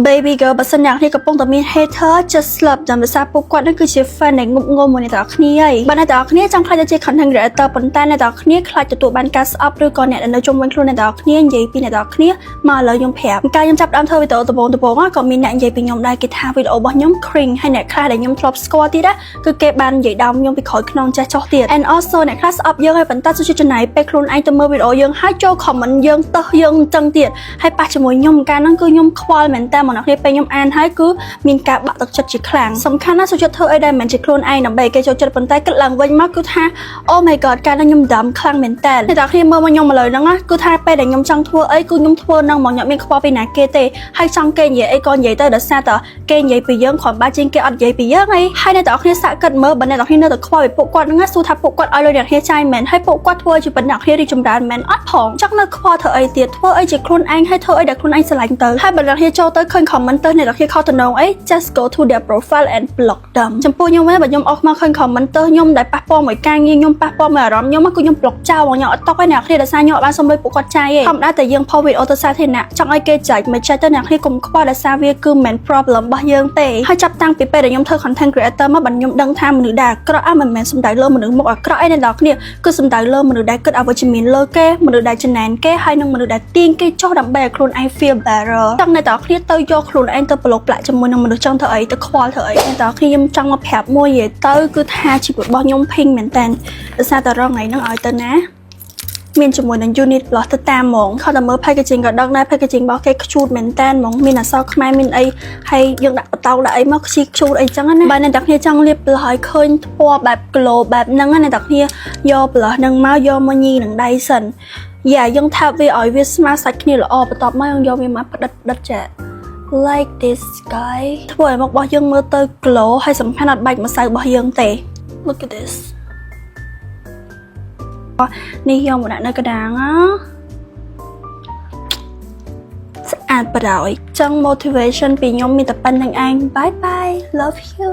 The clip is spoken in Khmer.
Baby girl បើសិនអ្នកគ្នាកំពុងតែមាន hater, just slap តាមដោយសារពួកគាត់នឹងគឺជា fan ដែលងប់ងល់មួយអ្នកទាំងអស់គ្នាហើយបើអ្នកទាំងអស់គ្នាចង់ក្លាយទៅជា content creator ប៉ុន្តែអ្នកទាំងអស់គ្នាខ្លាចទទួលបានការស្អប់ឬក៏អ្នកដែលនៅជុំវិញខ្លួនអ្នកទាំងអស់គ្នានិយាយពីអ្នកទាំងអស់គ្នាមកឥឡូវខ្ញុំប្រាប់កាលខ្ញុំចាប់ផ្ដើមធ្វើវីដេអូដំបូងដំបូងក៏មានអ្នកនិយាយពីខ្ញុំដែរគេថាវីដេអូរបស់ខ្ញុំ cringe ហើយអ្នកខ្លះដែលខ្ញុំធ្លាប់ស្គាល់ទៀតណាគឺគេបាននិយាយដើមខ្ញុំពីក្រោយខ្នងចេះចោះទៀត and also អ្នកខ្លះស្អប់យើងហើយប៉ុន្តែជួយចំណាយពេលខ្លួនឯងទៅមើលវីដេអូយើងហើយចូល comment យើងទៅយើងអញ្ចឹងទៀតហើយប៉ះជាមួយខ្ញុំកាលហ្នឹងគឺខ្ញុំខ្វល់មែនតើមកអ្នកគ្នាពេលខ្ញុំអានហើយគឺមានការបាក់ទឹកចិត្តជាខ្លាំងសំខាន់ណាស់សុខចិត្តធ្វើអីដែលមិនមែនជាខ្លួនឯងដើម្បីគេចូលចិត្តប៉ុន្តែគិតឡើងវិញមកគឺថា oh my God កាលហ្នឹងខ្ញុំដាំខ្លាំងមែនតើអ្នកទាំងគ្នាមើលមកខ្ញុំឥឡូវហ្នឹងណាគឺថាពេលដែលខ្ញុំចង់ធ្វើអីគឺខ្ញុំធ្វើហ្នឹងមកខ្ញុំមានខ្វល់ពីណាគេទេហើយចង់គេនិយាយអីក៏និយាយទៅដោយសារតែគេនិយាយពីយើងគ្រាន់បើជាងគេអត់និយាយពីយើងអីហើយអ្នកទាំងគ្នាសាកគិតមើលបើអ្នកទាំងគ្នានៅតែខ្វល់ពីពួកគាត់ហ្នឹងណាសួរថាពួកគាត់ឲ្យលុយអ្នកគ្នាចាយមែនហើយពួកគាត់ធ្វើជីវិតអ្នកគ្នារីកចម្រើនមែនអត់ផងចង់នៅខ្វល់ធ្វើអីទៀតធ្វើអីជាខ្លួនឯងហើយធ្វើអីដែលខ្លួនឯងស្រឡាញ់ទៅហើយបើអ្នកគ្នាចូលទៅឃើញ comment ទៅអ្នកទាំងគ្នាខុសតំណងអី just go to their profile and block them. ចំពោះខ្ញុំវិញបើខ្ញុំអស់មកឃើញ comment ទៅខ្ញុំដែលប៉ះពាល់មួយការងារខ្ញុំប៉ះពាល់មួយអារម្មណ៍ខ្ញុំគឺខ្ញុំ block ចោលខ្ញុំអត់តក់ឯអ្នកគ្នាដោយសារខ្ញុំអត់បានសុំលុយពួកគាត់ចាយទេធម្មតាតែយើងផុសវីដេអូទៅសាធារណៈចង់ឲ្យគេចែកមិនចែកទៅអ្នកគ្នាកុំខ្វល់ដោយសារវាគឺមិនមែន problem របស់យើងទេហើយចាប់តាំងពីពេលដែលខ្ញុំធ្វើ content creator មកបានខ្ញុំដឹងថាមនុស្សដែលអាក្រក់អមិនមែនសំដៅលើមនុស្សមុខអាក្រក់ឯអ្នកនរគ្នាគឺសំដៅលើមនុស្សដែលគិតអវិជ្ជមានលើគេមនុស្សដែលចំណែនគេហើយនិងមនុស្សដែលទាញគេចុះដើម្បីឲ្យខ្លួនឯង feel better ចង់អ្នកនរគ្នាទៅយកខ្លួនឯងទៅប្រឡូកផ្លាក់ជាមួយនឹងមនុស្សចង់ធ្វើអីទៅខ្វល់ធ្វើអីអ្នកនរគ្នាខ្ញុំចង់មកប្រាប់មួយនិយាយទៅគឺថាជីវិតរបស់ខ្ញុំភីងមែនតើដោយសារតែរងថ្ងៃហ្នឹងឲ្យទៅណាមានជាមួយនឹង unit ផ្លោះទៅតាមហ្មងខំតែមើល packaging ក៏ដឹងដែរ packaging របស់គេខ្ជូតមែនតើហ្មងមានអក្សរខ្មែរមានអីហើយយើងដាក់បតោដាក់អីមកខ្ជីខ្ជូតអីចឹងណាបើអ្នកទាំងគ្នាចង់លាប blush ឲ្យឃើញពណ៌បែប glow បែបហ្នឹងណាអ្នកទាំងគ្នាយក blush ហ្នឹងមកយកមកញីនឹងដៃសិនយ៉ាយើងថាបវាឲ្យវាស្មើសាច់គ្នាល្អបន្ទាប់មកយើងយកវាមកផ្ដិតផ្ដិតចា like this guy ធ្វើឲ្យមុខរបស់យើងមើលទៅ glow ហើយសំខាន់អត់បាច់ម្សៅរបស់យើងទេ Look at this. នេះយកមកដាក់នៅកណ្ដាលណាស្អាតប្រហើយចឹង motivation ពីខ្ញុំមានតែប៉ុណ្្នឹងឯង Bye bye, love you.